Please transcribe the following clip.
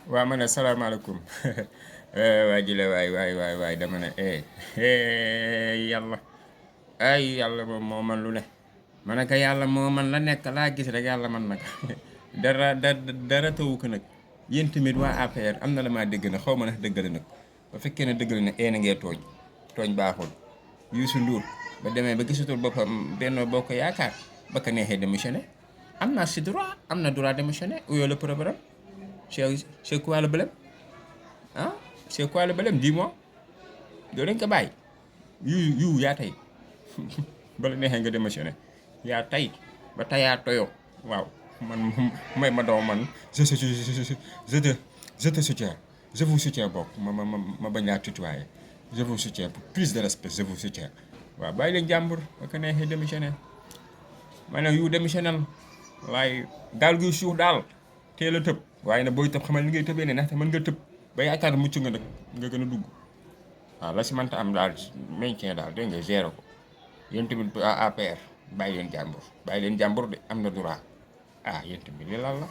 waa ma ne salaamaaleykum waa ji la waay dama ne yàlla ay yàlla moom moo man lu ne ma ne ko yàlla moo man la nekk laa gis rek yàlla man nag dara tawu ko nag yéen tamit waa APR am na la maa dégg na xaw ma ne dëgg la nag ba fekkee ne dëgg la ne na ngee tooñ baaxul Youssou Ndour ba demee ba gisatul boppam Benno Bokk Yaakaar ba ko neexee démissionné am naa si droit am na droit démissionné uyoo le problème c'est quoi le problème ah c'est quoi le problème dis-moi doo leen ko bàyyi yu yaa tey bala neexee nga démissionné yaa tey ba tayaa toyoo waaw man may ma doom man je te soutiens je vous soutiens bokk ma bañ laa tutoyer je vous soutiens pour plus de respect je vous soutiens waaw bàyyi leen jàmbur ba ko neexee démissionné ma ne yu démissionnel waaye daal gi suuf daal teel a tëb waaye nag booy tëb xamal ni ngay tëbee ne ndaxte mën nga tëb ba yaakaar mucc nga nag nga gën a dugg waaw la si mënta am daal maintien daal dégg nga gérer ko yéen tamit APR bàyyi leen jàmbur de am na droit yéen tamit li lan la